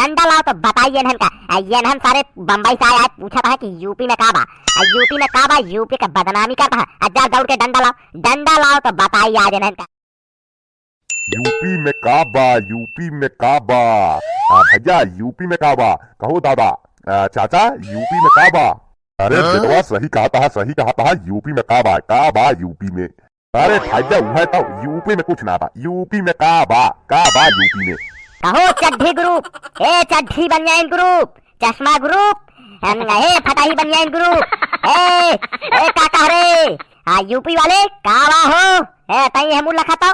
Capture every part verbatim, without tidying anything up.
डंडा लाओ तो बताई एनहन का। आ, एनहन सारे बम्बई से आए, आए पूछत है कि यूपी में का बा। आ, यूपी में का बा, यूपी का बदनामी करत है। आ, जा दौड़ के डंडा लाओ, डंडा लाओ तो बताई आज एनहन का। यूपी में का बा, यूपी में का बा? आ, भैया, यूपी में का बा? कहो दादा, आ, चाचा, यूपी में का बा? अरे हाँ? बेटवा, सही कहत है, सही कहत है, यूपी में का बा, का बा यूपी में? अरे भैया, उहै तो, यूपी में कुछ ना बा, यूपी में का बा, का बा यूपी में? कहो चड्ढी ग्रुप, ए चड्ढी बनियाइन ग्रुप, चश्मा ग्रुप, हम, ए फटाही बनियाइन ग्रुप, ए, ए का कह रे? हाँ, यूपी वाले, का बा हो? ए, तई हेमू लखा तो,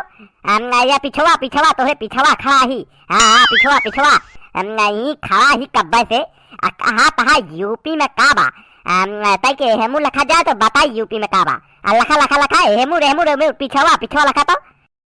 हम, या पिछवा, पिछवा, तोहरे पिछवा खड़ा ही। हाँ, हाँ, पिछवा, पिछवा, हम, ई खड़ा ही कब्बे से। आ, कहा तहा यूपी में का बा? हम, तई के हेमू लखा जाए तो बताई यूपी में का बा। आ, लखा, लखा, लखा, हेमू, हेमू, हेमू, पिछवा, पिछवा लखा तो।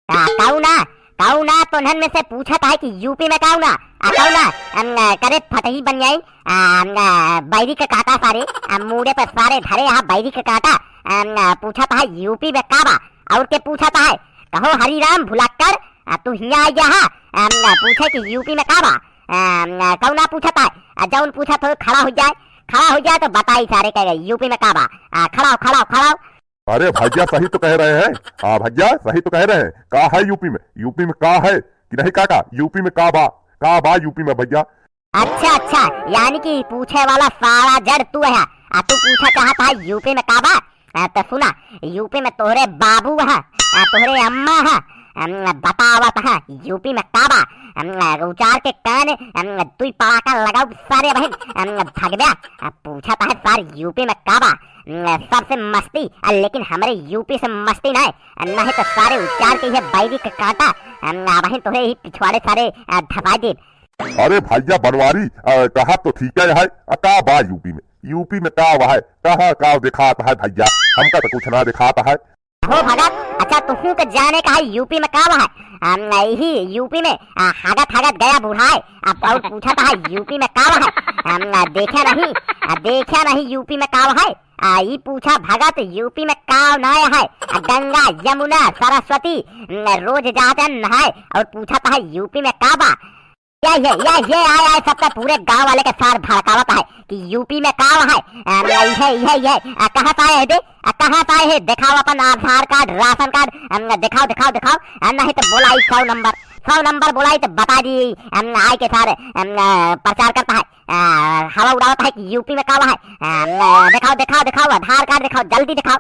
आ, कौना, कौना तोन्हन में से पूछत है कि यूपी में कौना, आ, कौना, अम, करे फटही बन जाई, आ, अम, बैरी के कांटा सारे, आ, मूड़े पे सारे धरे हा बैरी के कांटा, अम, पूछत है यूपी में का बा, और के पूछत है, कहो हरिराम भुलक्कड़, आ, तू हियाँ आ गया हा, अम, पूछे कि यूपी में का बा, अम, कौना पूछत है, आ, जौन पूछत हो खड़ा हो जाए, खड़ा हो जाए तो बताई सारे के यूपी में का बा, आ, खड़ा हो, खड़ा हो, खड़ा हो। अरे भैया, सही तो कह रहे हैं। हाँ भैया, सही तो कह रहे हैं। का है यूपी में? यूपी में का है कि नहीं काका? यूपी में का बा? का बा यूपी में भैया? अच्छा, अच्छा, यानी कि पूछे वाला सारा जड़ तू है। आ, तू पूछा चाहत है यूपी में का बा? आ, तो सुना, यूपी में तोहरे बाबू है, आ, तोहरे अम्मा है, अम, बतावत है यूपी में का बा? अम, उचार के कान, अम, दुई पड़ाका लगाओ सारे बहन, अम, भगव्या। आ, पूछत है सार यूपी में का बा? अम, सबसे मस्ती, आ, लेकिन हमरे यूपी से मस्ती ना है, आ, नहीं तो सारे उचार के ये बैरी के कांटा, अम, आ, बहन तोहरे ही पिछवाड़े सारे, आ, धपाई दे। अरे भैया बनवारी, आ, कहा तो ठीक है, है, आ, का बा यूपी में? यूपी में का बा है? कहाँ का दिखात है भैया? हमका तो कुछ ना दिखात है। हो भगत, अच्छा तुहू के जाने का है यूपी में का बा है? अम, यही यूपी में, आ, हगत हगत गया बुढ़ाए, अब और पूछत है यूपी में का बा है? अम, देखे नहीं, आ, देखे नहीं यूपी में का बा है? आ, ई पूछा भगत यूपी में का ना है? आ, गंगा, यमुना, सरस्वती, अम, रोज जाते नहाए और पूछत है यूपी में का बा? ये, ये, ये, ये आए, आए, सबका पूरे गांव वाले के सार भड़कावत है कि यूपी में का है? अम, ये, ये, ये, आ, कहाँ से आए है बे? आ, कहाँ से आए है? दिखाओ अपन आधार कार्ड, राशन कार्ड, अम, दिखाओ, दिखाओ, दिखाओ। आ, नहीं तो बोलाई सौ नंबर, सौ नंबर बोलाई तो बता दी, अम, आए के सार, अम, आ, प्रचार करता है, आ, हवा उड़ावत है कि यूपी में का है? अम, आ, दिखाओ, दिखाओ, दिखाओ, आधार कार्ड दिखाओ, जल्दी दिखाओ।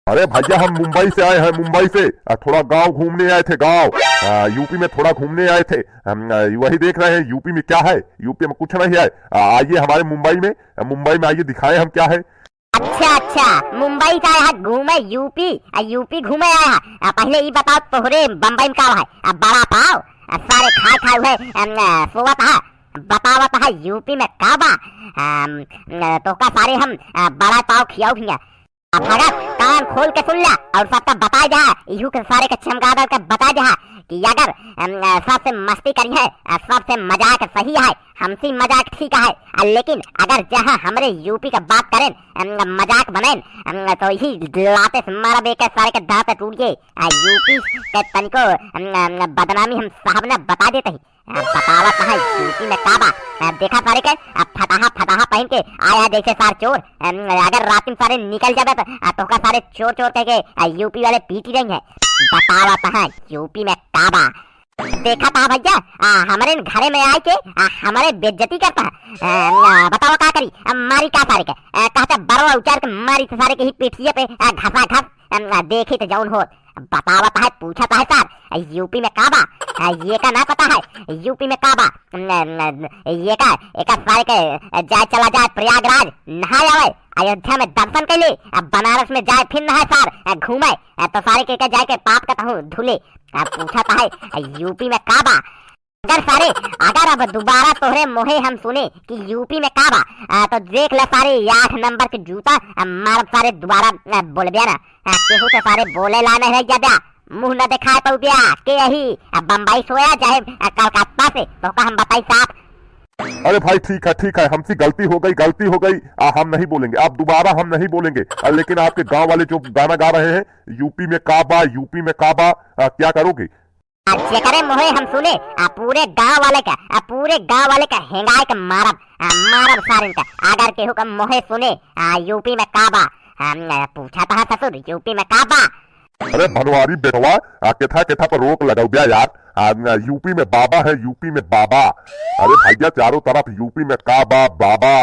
अरे भैया, हम मुंबई से आए हैं, मुंबई से। आ, थोड़ा गांव घूमने आए थे, गांव। आ, यूपी में थोड़ा घूमने आए थे। हम, आ, वही देख रहे हैं, यूपी में क्या है। यूपी में कुछ नहीं है। आ, आइए हमारे मुंबई में, आ, मुंबई में आइए, दिखाएं हम क्या है। अच्छा, अच्छा, मुंबई से आया है घूमे यूपी, आ, यूपी घूमे आया है। आ, पहले ई बताओ, तोहरे बम्बई में का है? आ, बड़ा पाव, आ, सारे खाए खाए हुए, अम, आ, सोवत है, बतावत है, यूपी में का बा? अम, आ, तोहका सारे हम, आ, बड़ा पाव खियाओ भैया। आ भगत, कान खोल के सुन ला और सबका बता जा, इहू के सारे के चमगादड़ के बता जा कि अगर, अम, आ, सबसे मस्ती करी है, आ, सबसे मजाक सही है, हंसी मजाक ठीक है, आ, लेकिन अगर जहाँ हमरे यूपी का बात करें, अम, मजाक बनें, अम, तो यही लाते से मारब एक सारे के दांत टूट गए। आ, यूपी के तनिको, अम, अम, बदनामी हम साहब ने बता देते हैं। आ, बतावत है यूपी में का बा। आ, देखा सारे के, आ, फटाहा फटाहा पहन के आया जैसे सार चोर। अम, अगर रात में सारे निकल जाबे तो, आ, तोहका सारे चोर चोर कह के, आ, यूपी वाले पीटी रही है। बतावत है यूपी में का बा। देखा था भैया, आ, हमरे घरे में आए के, आ, हमरे बेइज्जती करता है। आ, आ, बताओ का करी, आ, मारी का सारे के? आ, कहते बरवा उचार के मारी तो सारे के ही पीठिए पे, आ, घसा घस। अम, देखी तो जौन हो, बतावत है, पूछत है सार, यूपी में का बा? आ, ये का ना पता है, यूपी में का बा? न, न, ये का, एका सारे के, जाए चला जाए प्रयागराज, नहाए आवे, अयोध्या में दर्शन कैले, अब बनारस में जाए फिर नहाए सार, आ, घूमे, आ, तो सारे के, के जाए के पाप का तहूँ धुले। आ, पूछत है, यूपी में का बा? अगर सारे, अगर अब दोबारा तोहरे मुँहे हम सुने कि यूपी में का बा, आ, तो देख ले सारे, आठ नंबर के जूता, आ, मारब सारे, दोबारा, आ, बोलबे ना। आ, केहू से सारे बोले ला नहीं रह जाबे, मुँह न दिखाए पउबे। के यही, आ, बम्बई सोया चाहे, आ, कलकत्ता से, तो का हम बताई साफ। अरे भाई, ठीक है, ठीक है, हमसे गलती हो गई, गलती हो गई, आ, हम नहीं बोलेंगे, अब दोबारा हम नहीं बोलेंगे। आ, लेकिन आपके गांव वाले जो गाना गा रहे हैं, यूपी में का बा, यूपी में का बा, आ, क्या करोगे? आ जेकरे मोहे हम सुने, आ पूरे गांव वाले का, आ पूरे गांव वाले का हेंगाए के मारब, आ मारब सारिन का। अगर केहू का मोहे सुने, आ यूपी में का बा, आ, पूछा तहा ससुर, यूपी में का बा? अरे बनवारी बेटवा, आ केथा केथा पर रोक लगाऊ बे यार। आ, यूपी में बाबा है, यूपी में बाबा। अरे भैया चारों तरफ यूपी में का बा, बाबा।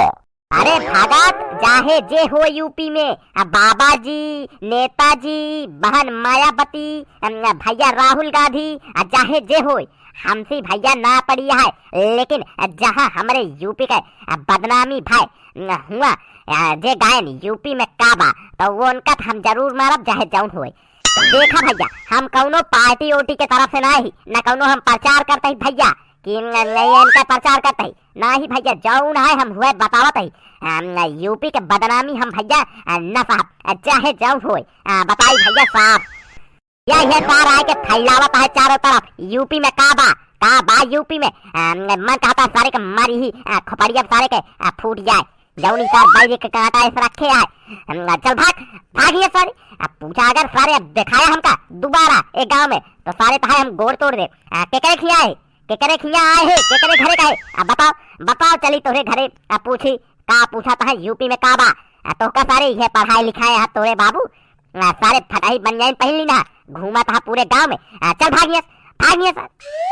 अरे भगत, चाहे जे हो यूपी में, आ, बाबा जी, नेताजी, बहन मायावती, अम, भैया राहुल गांधी, आ, चाहे जे होय, हमसे भैया ना पड़ी है, लेकिन जहाँ हमरे यूपी के, आ, बदनामी भाई, अम, हुआ, आ, जे गायन यूपी में का बा, तो वो उनका हम जरूर मारब, चाहे जौन होय। देखा भैया, हम कौनो पार्टी ओटी के तरफ से ना ही, ना कौनो हम प्रचार करते ही भैया, कि न, नहीं इनका प्रचार करते ही, ना ही भैया, जौन है हम हुए बतावत ही। अम, यूपी के बदनामी हम भैया, अ, न साहब, अ, चाहे जौन होय, अ, बताई भैया साहब। या ये सार आए के फैलावत है चारों तरफ, यूपी में का बा, का बा यूपी में, अ, मन कहता सारे के मारी ही, अ, खोपड़िया सारे के, अ, फूट जाए। जौन ई सार बैरी के कांटा ऐसे रखे आए। अम, चल भाग, भाग ये सारे। अब पूछा अगर सारे अब दिखाया हमका दोबारा एक गांव में, तो सारे तहाए हम गोड़ तोड़ दे। आ, केकरे खिया है, केकरे खिया आए है, केकरे घरे का है? अब बताओ, बताओ चली तोरे घरे। अब पूछी, का पूछा तहा यूपी में का बा? आ, तोहका सारे ये पढ़ाई लिखाए हा तोरे बाबू? आ, सारे फटाही बनियाइन पहन ली ना, घूमा तहा पूरे गांव में। आ, चल भागियस, भागियस।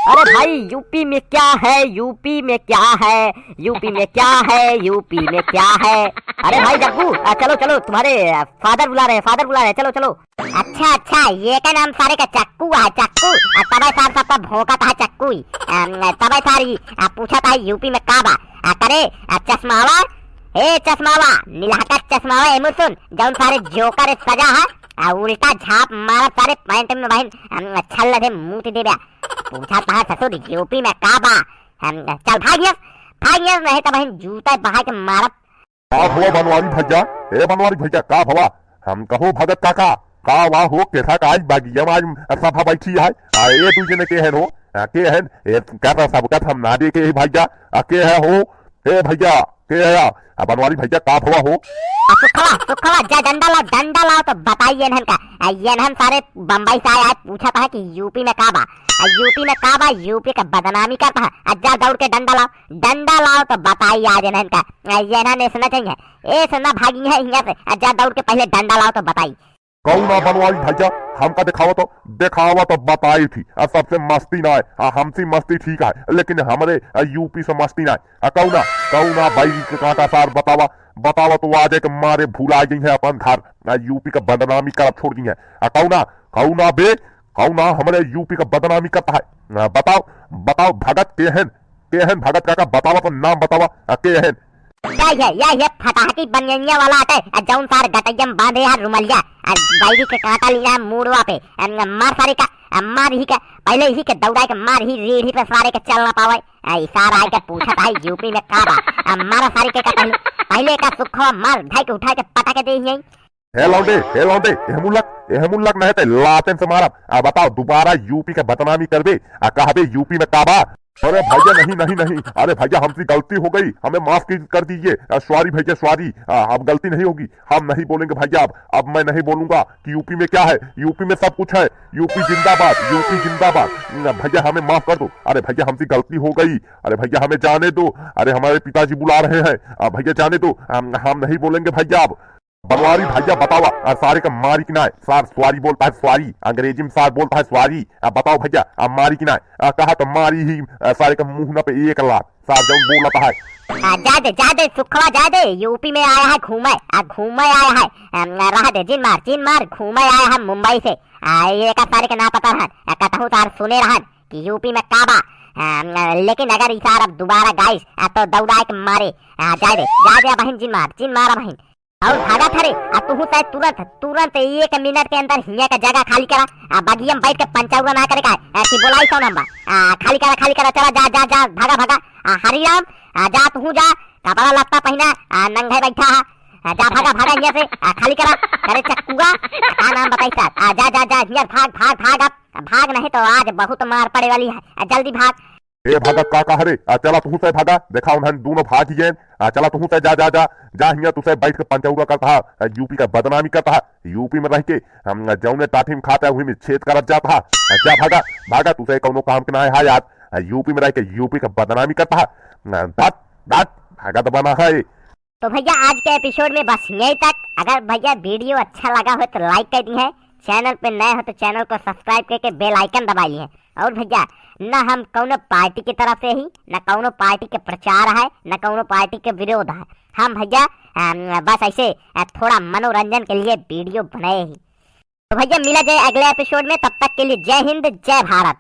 अरे भाई, यूपी में क्या है, यूपी में क्या है, यूपी में क्या है, यूपी में क्या है? अरे भाई जग्गू, आ, चलो, चलो, तुम्हारे, आ, फादर बुला रहे हैं, फादर बुला रहे हैं, चलो, चलो। अच्छा, अच्छा, ये का नाम सारे का चक्कू है, चक्कू। आ, तबे सार सबका भौंका था चक्कू ही। आ, तबे सार ही, आ, पूछा था यूपी में का बा? आ, करे, आ, चश्मावा, ए चश्मावा, निलहका चश्मावा, एमु सुन, जौन सारे जोकर सजा है, आ, उल्टा झाप मारब सारे पैंट में बहिन, अम, छल्ल दे मूत देबे। पूछा तहा ससुर यूपी में का बा? हम, चल भागियस, भागियस, नहीं तो बहिन जूता बहा के मारब। का भवा बनवारी भैया, ए बनवारी भैया, का भवा? हम कहो भगत काका, का वा हो, केथा का आज बागिया में आज सभा बैठी है? आ, ए दू जने के हन हो? आ, के हन? ए, कहता सब कहत हम ना देखे ही भैया। आ, के है हो? ए भैया, के है? आ, बनवारी भैया, का भवा हो? आ, सुखवा, सुखवा, जा डंडा लाओ, डंडा लाओ तो बताई एनहन का। आ, एनहन सारे बम्बई से आए, आज पूछत है कि यूपी में का बा। आ, यूपी में का बा, यूपी का बदनामी करता है। आ, जा दौड़ के डंडा लाओ, डंडा लाओ तो बताई आज एनहन का। आ, एनहन ऐसे ना चाहिए, ऐसे ना भागी है हियां से। आ, जा दौड़ के पहले डंडा लाओ तो बताई। कौना बनवारी भैया, हमका दिखावा तो, दिखावा तो बताई थी। आ, सबसे मस्ती ना है, आ, हमसे मस्ती ठीक है, लेकिन हमरे, आ, यूपी से मस्ती ना है। आ, कौना, कौना बैरी के कांटा सार बतावा, बतावा तो आज एक मारे भुला गई है अपन घर। आ, यूपी का बदनामी करब छोड़ दी है। आ, कौना, कौना बे, कौना हमरे यूपी का बदनामी करता है? आ, बताओ, बताओ भगत के हन, के हन भगत काका, बतावा तो नाम बतावा, आ, के हन? या ये, या ये फटाकी बनियनिया वाला आटे, आ, जौन सार गटैया में बांधे है रुमलिया, आ, बैरी के कांटा लिया है मूड़वा पे, आ, मार सारे का, आ, मार ही का, पहले ही के दौड़ाए के मार ही रीढ़ी पे सारे के चल ना पावे। आ, ई सार आए के पूछत है यूपी में का बा, आ, मारा सारे के का पहले, पहले का सुखवा मार, धाई के उठा के पटक दे ही। हे लौंडे, हे लौंडे, एह मुल्लक, एह मुल्लक नहीं ते लातेन से मारब। आ बताओ, दोबारा यूपी के बदनामी करबे, आ कहबे यूपी में का बा? अरे भैया, नहीं, नहीं, नहीं, अरे भैया, हमसे गलती हो गई, हमें माफ की, कर दीजिए। आ, sorry भैया, sorry, आ, अब गलती नहीं होगी, हम नहीं बोलेंगे भैया, अब, अब मैं नहीं बोलूंगा कि यूपी में क्या है। यूपी में सब कुछ है, यूपी जिंदाबाद, यूपी जिंदाबाद। न, भैया, हमें माफ कर दो। अरे भैया, हमसे गलती हो गई, अरे भैया, हमें जाने दो। अरे हमारे पिताजी बुला रहे हैं, आ, भैया जाने दो, हम, हम नहीं बोलेंगे भैया अब। बनवारी भैया बतावा, आ, सारे का मारी कि ना? सार sorry बोलता है, sorry। अंग्रेजी में सार बोलता है sorry। अब बताओ भैया, अब मारी कि ना? आ, कहा तो मारी ही, आ, सारे का मुंह ना पे एक लात। सार जौन बोलता है। आ, जा दे, जा दे, सुखवा जा दे, यूपी में आया है घूमे, आ, घूमे आया है। अम, रह दे, जिन मार, जिन मार, घूमे आया है मुंबई से। आ, ये का सारे के ना पता रहन, आ, कतहूँ सार सुने रहन कि यूपी में का बा। अम, लेकिन अगर ई सार अब दोबारा गाइस, आ, तो दौड़ा के मारे। आ, जा दे, जा दे, बहिन, जिन मार, जिन मार, बहिन। और भागत हरे, आ तुहू तय तुरंत, तुरंत एक मिनट के अंदर हियां का जगह खाली करा, आ बगिया में बैठ के पंचौरा ना करे का, आ कि बोलाई कौन हम बा? आ खाली करा, खाली करा, चला जा, जा, जा, भागा, भागा, आ हरिराम, आ जा तुहू जा, कपड़ा लत्ता पहिना, आ नंगे बैठा हा, आ जा भागा, भागा हियां से, आ खाली करा, करे चक्कुआ, आ का नाम बताई सार, आ जा, जा, जा, हियां भाग, भाग, भाग अब, आ भाग नहीं तो आज बहुत मार पड़े वाली है, आ जल्दी भाग। ए भगत, का कहा रे? आ, चला तुहू से भागा, देखा उन्हन दूनो भाग ही गए। आ, चला तुहू से, जा, जा, जा, जा, हियाँ तुसे बैठ के पंचौरा करता है, आ, यूपी का बदनामी करता है। यूपी में रह के हम जौने टाठी में खाते हैं, वही में छेद करत जाता है। आ, जा भागा, भागा, तुसे कौनो काम के ना है यार। आ, यूपी में रह के यूपी का बदनामी करता है। आ, डट, डट, भगत बना है। तो भैया, आज के एपिसोड में बस यहीं तक। अगर भैया वीडियो अच्छा लगा हो तो लाइक कर दी है, चैनल पे नए हो तो चैनल को सब्सक्राइब करके बेल आइकन दबा ली है। और भैया, ना हम कौनो पार्टी की तरफ से ही, ना कौनो पार्टी के प्रचार है, ना कौनो पार्टी के विरोध है। हम भैया, अम, बस ऐसे, अ, थोड़ा मनोरंजन के लिए वीडियो बनाए ही। तो भैया, मिला जाए अगले एपिसोड में, तब तक के लिए जय हिंद, जय भारत।